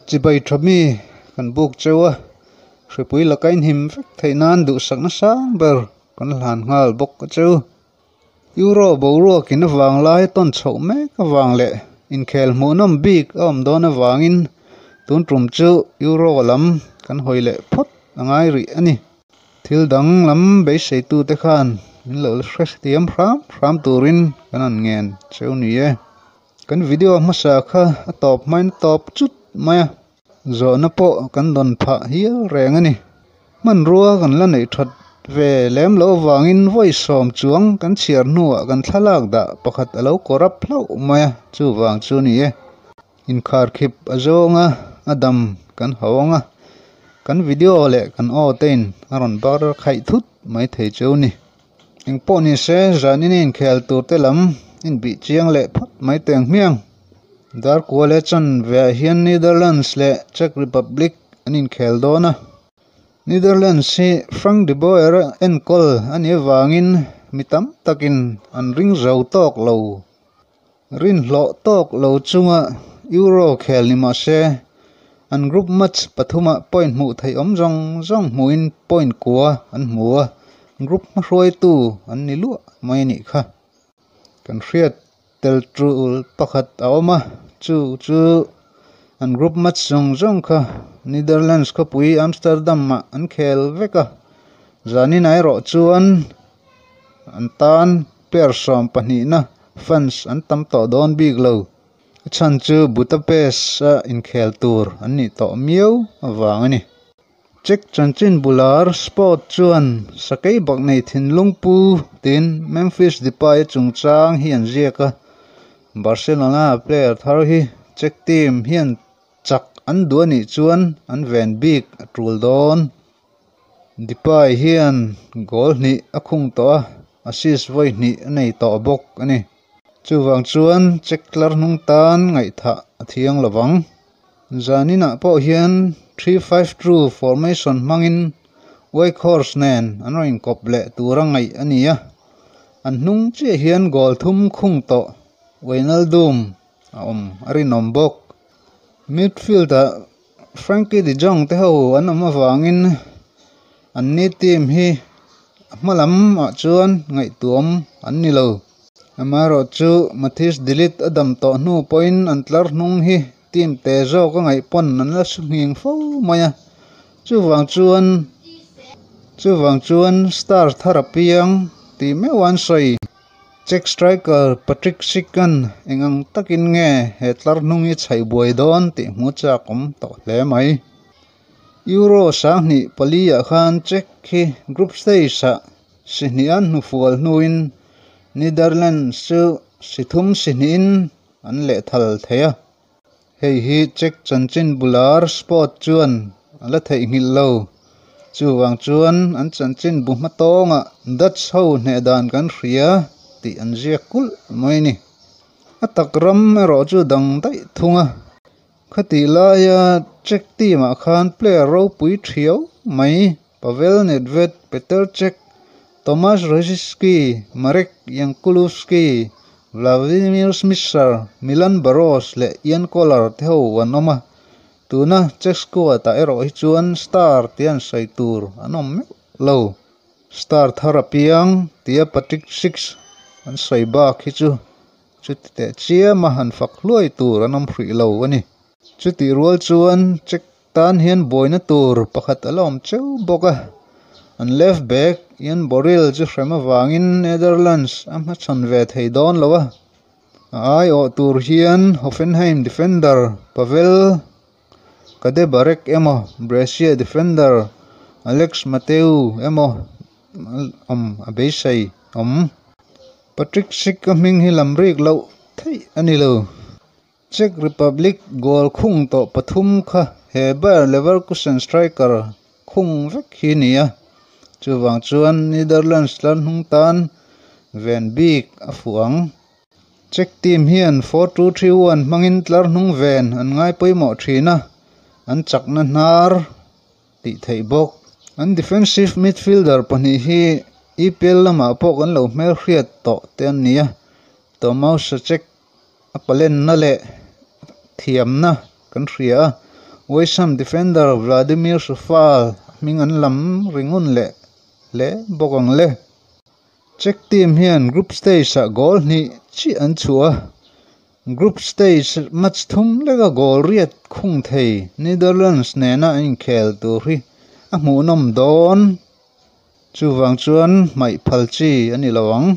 Chibai tha mi kan buk cheu a, hripui laka inhim vek theih nan duhsakna sang ber kan hlan nghal bawk a cheu. Euro boruakin avang lai tawn chhoh mek avang leh inkhel hmuhnawm bik a awm dawn avangin tun tum chu Euro lam kan hawi leh phawt a ngai rih a ni. Thil dang lam beiseitute khan min lo hre thiam hram hram turin kan han ngen cheu ni e. Kan video hmasa kha a tawp hmain a tawp chut mai a, zawhna pawh kan dawn phah hial reng a ni. Hmanrua kan la neih that ve lem loh avangin vawi sawm chuang kan chhiar hnuah kan thlalak dah pakhat a lo corrupt hlauh mai a, chuvang chu a ni e. Inkharkhip a zawnga a dam kan hau ang a, kan video leh kan aw te in a rawn bar khaih thut mai thei cheu a ni. Eng pawh ni se zanin a inkhel tur te lam inbih chiang leh phawt mai teng hmiang. Darkua leh chanve ah hian Netherlands leh Czech Republic an inkhel dawn a. Netherlands hi Frank de Boer a enkawl a nih avangin mi tam takin an ring zo tawk lo. Rinhlawh tawk lo chunga Euro khel ni mah se an group match pathumah point hmuh theih awm zawng zawng hmuhin point kua an hmu a, group hmahruaitu an ni luah mai a nih kha. Kan hriat tel tul pakhat a awm a, chu chu an group match zawng zawng kha Netherlands khawpui Amsterdam-ah an khel vek a, zanin erawh chuan an tan player 12na fans an tam tawh dawn bik lo. A chhan chu Budapest-a inkhel tur an nih tawh miau avang a ni. Czech chanchin bular Sport chuan sakei bak nei thinlung pu tiin Memphis Depay chungchang hi an ziak a. Barcelona player thar hi Czech team hian chak an duh a nih chuan an ven bik a tul dawn. Depay hian goal hnih a khung tawh a, assist vawi hnih a nei tawh bawk a ni. Chuvang chuan Czech tlar hnung tan ngaihthah a thiang lovang. Zaninah pawh hian 3-5-2 formation hmangin Weghorst nen an rawn inkawp leh tura ngaih a ni a. An hnung chiah hian goal thum khung tawh Wijnaldum a awm a rinawm bawk. Midfield-ah Frenkie de Jong te ho an awm avangin an ni team hi a hma lamah chuan ngaihtuam an ni lo. Amaherawh chu Matthijs de Ligt a dam tawh hnu pawhin an tlar hnung hi team te zawk a ngaih pawn an la su nghing fo mai a. Chuvang chuan chuvang chuan star thar a piang tih meuh an sawi. Czech striker Patrik Schick-a'n eng ang takin nge he tlar hnung hi chhaih buai dawn tih hmu chak awm tawh hle mai. Euro 2004 ah khan Czech hi group stage-ah si hnih an hnufual hnuin Netherlands chu si thum si hnihin an lehthal thei a. Hei hi Czech chanchin bular Sport chuan a la theihnghilh lo. Chuvang chuan an chanchin bu hma tawngah Dutch ho hneh dan kan hria tih an ziak kulh mai a ni. A tak ram erawh chu dang daih thung a. Khatih laia Czech team ah khan player ropui thiau mai Pavel Nedved, Petr Cech, Tomas Rosicky, Marek Jankulovski, Vladimir Smicer, Milan Baros leh Jan Kolar te ho an awm a. Tuna Czech squad ah erawh hi chuan star tih an sawi tur an awm meuh lo. Star thar a piang tia Patrik Schick an sawi bak hi chu chuti teh chiam a han fak hluai tur an awm hrih lo a ni. Chutih rual chuan Czech tan hian buaina tur pakhat a la awm cheu bawk a. An left back Ian Boril chu hrem avangin Netherlands a hmachhawn ve thei dawn lo a. A aiawh tur hian Hoffenheim defender Pavel Kadebarek emaw Brescia defender Alex Mateu emaw awm a beisei awm. Patrik Schick a hming hi lam rik loh theih a ni lo. Czech Republic goal khung tawh pathum kha he Bayer Leverkusen striker khung vek hi a ni a. Chuvang chuan Netherlands tlar hnung tan ven bik a fuh ang. Czech team hian 4-2-3-1 hmangin tlar hnung ven an ngai pawimawh thin a, an chakna hnar tih theih bawk. An defensive midfielder pahnih hi EPL lamah pawh kan lo hmelhriat tawh te an ni a, Tomas Soucek a palenna leh thiamna kan hria a, West Ham defender Vladimir Coufal hming an lam ringun leh hle bawk ang le. Czech team hian group stage-ah goal hnih chiah an chhuah a, group stage match thum leka goal riat khung thei Netherlands nena an inkhel tur hi a hmuhnawm dawn. Chuvang chuan hmaih phal chi a ni lo ang.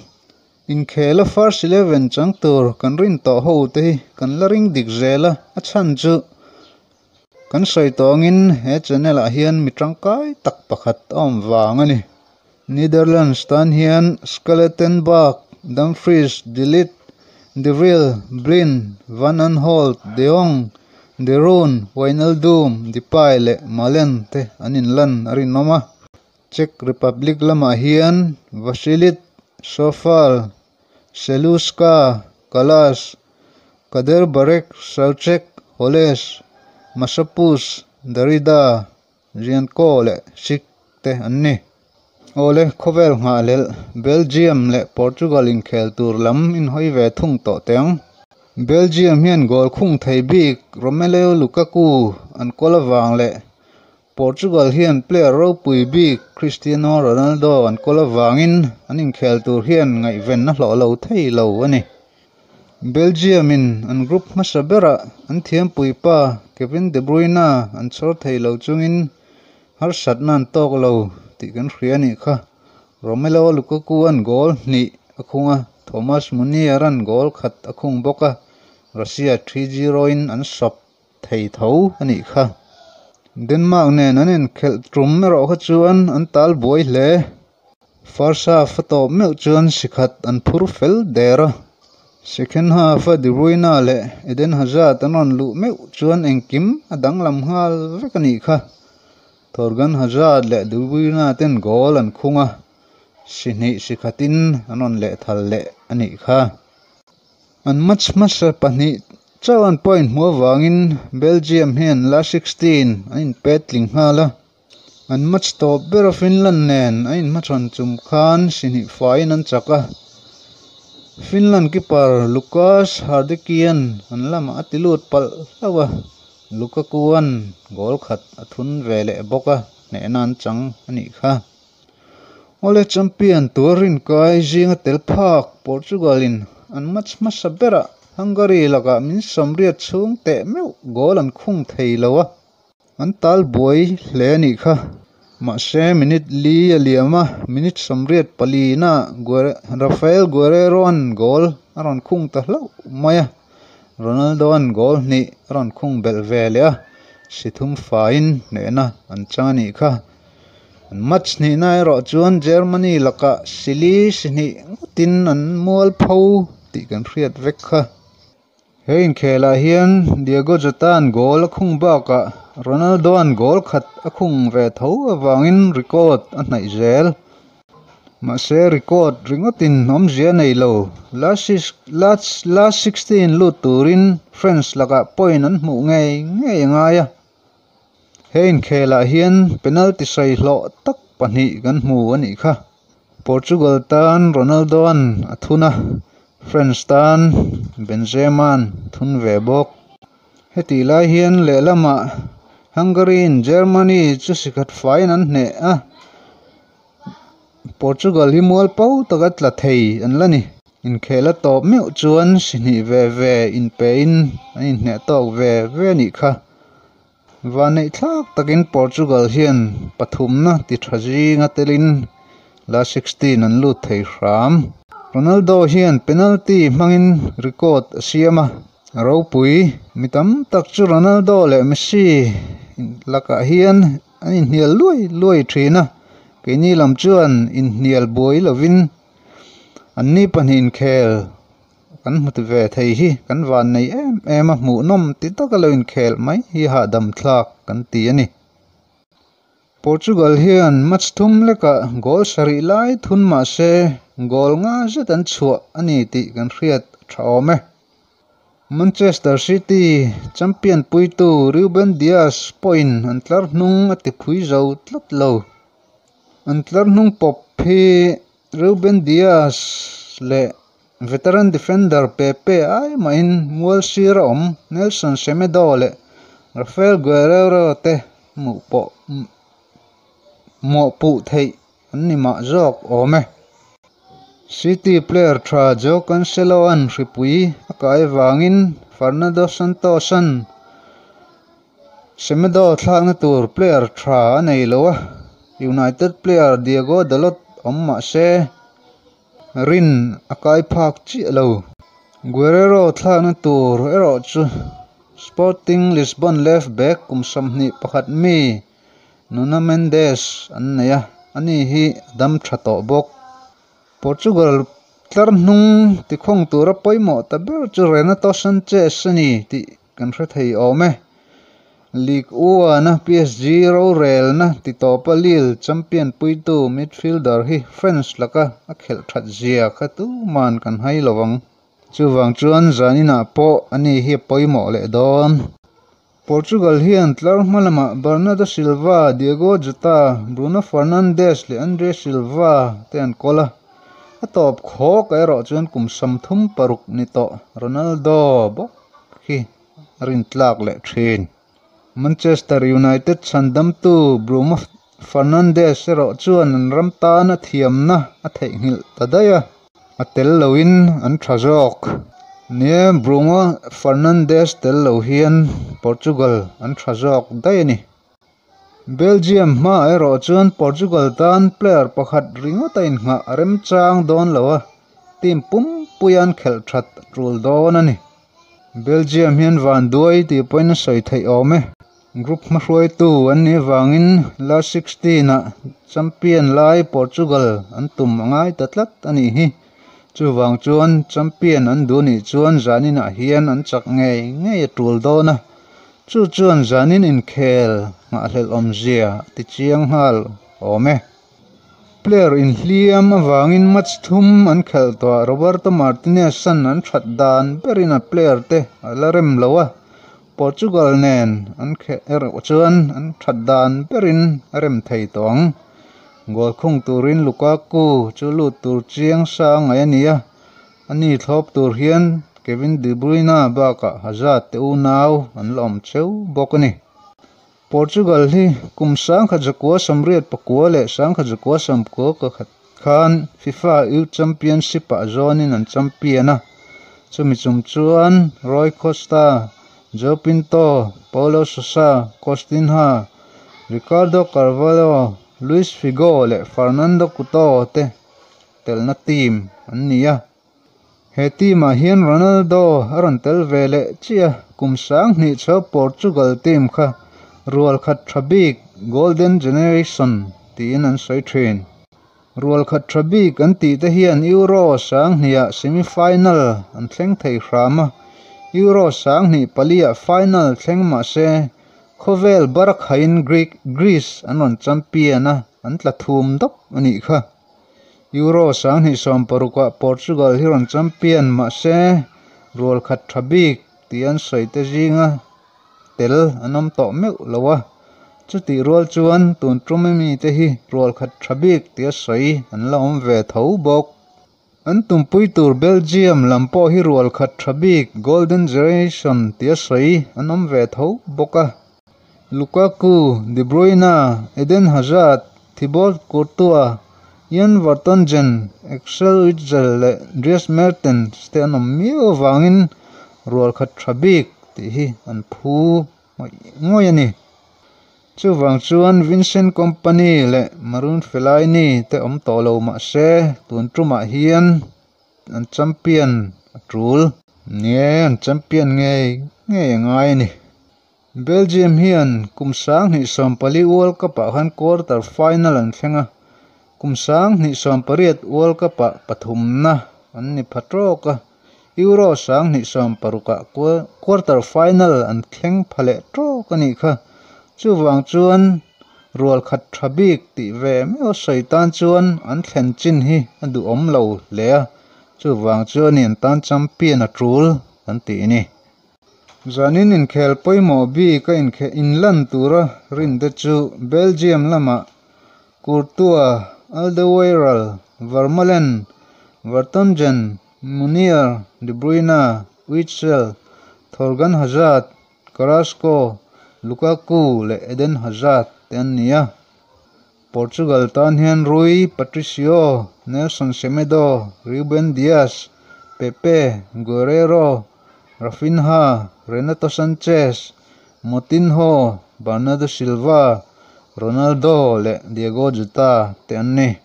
Inkhela first 11 chang tur kan rin tawh ho te hi kan la ring dik zel a, a chhan chu kan sawi tawngin he channel ah hian mi tangkai tak pakhat a awm vang a ni. Netherlands tan hian Stekelenburg, Dumfries, De Ligt, De Vrij, Blind, Van Aanholt, De Jong, De Roon, Wijnaldum, Depay leh Malen te an inlan a rinawm a. Czech Republic lamah hian Vasilj, Coufal, Celustka, Kalas, Kaderabek, Soucek, Holes, Masopust, Darida, Zianko leh Schick te an ni. Awle khawvel nghahlelh Belgium leh Portugal inkhel tur lam inhawi ve thung tawh teng. Belgium hian goal khung thei bik Romelu Lukaku an kawl awang leh Portugal hian player ropui bik Cristiano Ronaldo an kawl awangin an inkhel tur hian ngaihven a hlawh lo thei lo a ni. Belgium in an group hmasa berah an thiampui pa Kevin De Bruyne an chhawr thei lo chungin harsatna an tawk lo tih kan hria anih kha. Romelu Lukaku an goal hnih a khung a, Thomas Meunier an goal khat a khung bawk a, Russia 3-0 in an sawp thei tho anih kha. Denmark nen an inkhelh tum erawh kha chuan an tal buai hle. First half a tawp meuh chuan sikhat an phur fel der a. Second half a De Bruyne leh Eden Hazard an rawn luh meuh chuan engkim a danglam nghal vek anih kha. Thorgan Hazard leh De Bruyne ten goal an khung a, si hnih si khatin an rawn leh thal leh anih kha. An match hmasa pahnih chauh an point hmu awangin Belgium hian last 16 an inpet tling nghal a. An match tawp ber a Finland nen an inhmachhawn chum khan si hnih faiin an chak a. Finland keeper Lukas Hradecky-an an lamah a ti lut palh hlauh a, Lukaku an goal khat a thun ve leh bawk a, hnehna an chang anih kha. Awle champion tur rinkai zinga tel phak Portugal in an match hmasa berah Hungary lakah min sawmriat chhung teh meuh goal an khung thei lo a. An tal buai hle anih kha. Mahse minute li a liam a, minute 84 na Rafael Guerreiro an goal a rawn khung ta hlauh mai a. Ronaldo an goal hnih a rawn khung belh ve leh a, si thum faiin hnehna an chang anih kha. An match hnihna erawh chuan Germany lakah sili si hnih ngawtin an mual pho tih kan hriat vek kha. He inkhelah hian Diogo Jota an goal a khung bakah Ronaldo an goal khat a khung ve tho awangin record a hnaih zel. Mahse record ringawtin awmzia nei lo. Last 16 lut turin France lakah point an hmuh ngei ngei angai a. He inkhelah hian penalty sawi hlawh tak pahnih kan hmu anih kha. Portugal tan Ronaldo an a thun a, France tan Benzema an thun ve bawk. Heti lai hian lehlamah Hungary in Germany chu sikhat faiin an hneh a, Portugal hi mual pau taka tla thei an la ni. Inkhel a tawp meuh chuan si hnih ve ve inpein an inhneh tawk ve ve anih kha. Vanneih thlak takin Portugal hian pathumna ti tha zinga telin last 16 an lut thei hram. Ronaldo hian penalty hmangin record a siam a, ropui mi tam tak chu Ronaldo leh Messi lakah hian an inhnial luai luai thin a, keini lam chuan inhnial buai lovin an ni pahnih inkhel kan hmu ti ve thei hi kan van nei em em a, hmuhnawm ti taka lo inkhel mai hi hahdam thlak kan ti a ni. Portugal hian match thum lekah goal sarih lai thun mahse goal nga zet an chhuah ani tih kan hriat tha awm e. Manchester City champion puitu Ruben Dias pawhin an tlar hnung a ti phui zo tlat lo. An tlar hnung pawp hi Ruben Dias leh veteran defender Pepe ai mahin mual sira awm Nelson Semedo leh Rafael Guerreiro te hmuh pawh mawhpuh theih an ni mah zawk awm e. City player tha Joao Cancelo-a'n hripui a kai vangin Fernando Santos-a'n Semedo thlakna tur player tha a nei lo a, United player Diogo Dalot awm mah se rin a kai phak chiah lo. Guerreiro thlakna tur erawh chu Sporting Lisbon left back kum 21 mi Nuno Mendes an nei a, ani hi a dam tha tawh bawk. Portugal tlar hnung tikhawng tura pawimawh ta ber chu Renato Sanches a ni tih kan hre thei awm e. Ligue 1-a PSG rorelna titawpa Lille champion puitu midfielder hi France laka a khelh that zia kha tuman kan hai lovang. Chuvang chuan zaninah pawh ani hi a pawimawh leh dawn. Portugal hian tlar hma lamah Bernardo Silva, Diogo Jota, Bruno Fernandes leh Andre Silva te an kawl a. A tawp khawk erawh chuan kum 36 ni tawh Ronaldo bawk hi a rintlak leh thin. Manchester United chhandamtu Bruno Fernandes erawh chuan an ram tan a thiamna a theihnghilh ta daih a, a tel loin an tha zawk. Nia Bruno Fernandes tel lo hian Portugal an tha zawk daih a ni. Belgium hma erawh chuan Portugal tan player pakhat ringawt a inngah a remchang dawn lo a, team pumpuian khelh that tul dawn a ni. Belgium hian van duai tih pawhin a sawi theih awm e. Group hmahruaitu an nih vangin last 16 ah champion lai Portugal an tum a ngai ta tlat a nih hi. Chuvang chuan champion an duh nih chuan zaninah hian an chak ngei ngei a tul dawn a. Chu chuan zanin inkhel nghahhlelh awmzia a ti chiang nghal awm e. Player inhliam avangin match thum an khelh tawhah Roberto Martinez-a'n an that dan berin a player te a la rem lo a. Portugal nen an khelh erawh chuan an that dan berin a rem thei tawh ang. Goal khung turin Lukaku chu lut tur chiang sa ngai a ni a. Ani thlawp tur hian Kevin De Bruyne bakah Hazard te unau an la awm cheu bawk a ni. Portugal hi kum 1989 leh 1991 khan FIFA Youth Championship ah zawnin an champion a. Chumi chung chuan Rui Costa, João Pinto, Paulo Sousa, Costinha, Ricardo Carvalho, Luis Figo leh Fernando Couto te telna team an ni a. He team ah hian Ronaldo a rawn tel ve leh chiah a, kum 2000 chho Portugal team kha rual khat tha bik Golden Generation tiin an sawi thin. Rual khat tha bik an tih te hian Euro 2000 ah semi-final an thleng thei hram a. Euro 2004 ah final thleng mah se khawvel barakhain Greek Greece an rawn champion a, an tla thum dawp a nih kha. Euro 2016 ah Portugal hi rawn champion mah se rual khat tha bik tih an sawi te zinga tel an awm tawh meuh lo a. Chutih rual chuan tun tum mi te hi rual khat tha bik tih a sawi an la awm ve tho bawk. An tumpui tur Belgium lam pawh hi rual khat tha bik Golden Generation tih a sawi an awm ve tho bawk a. Lukaku, De Bruyne, Eden Hazard, Thibaut Courtois, Jan Vertonghen, Axel Witsel leh Dries Mertens te an awm miau avangin rual khat tha bik tih hi an phu ngawih ngawih a ni. Chuvang chuan Vincent Kompany leh Marouane Fellaini te awm tawh lo mah se tun tumah hian an champion a tul. Nie an champion ngei ngei a ngai a ni. Belgium hian kum 2014 World Cup ah khan quarter final an thleng a. Kum 2018 World Cup ah pathumna an ni pha tawk a. Euro 2016 ah quarter final an thleng pha leh tawk a nih kha. Chuvang chuan rual khat tha bik tih ve meuh sawi tan chuan an thlen chin hi a duhawm lo hle a. Chuvang chuan an tan champion a tul an tih ni. Zanin inkhel pawimawh bik a inlan tura rin te chu Belgium lamah Courtois, Alderweireld, Vermaelen, Vertonghen, Meunier, De Bruyne, Witsel, Thorgan Hazard, Carrasco, Lukaku leh Eden Hazard te an ni a. Portugal tan hian Rui Patricio, Nelson Semedo, Ruben Dias, Pepe, Guerreiro, Raphinha, Renato Sanches, Moutinho, Bernardo Silva, Ronaldo leh Diogo Jota te an ni.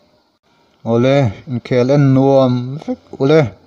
Awle, inkhel en nuam vek ule.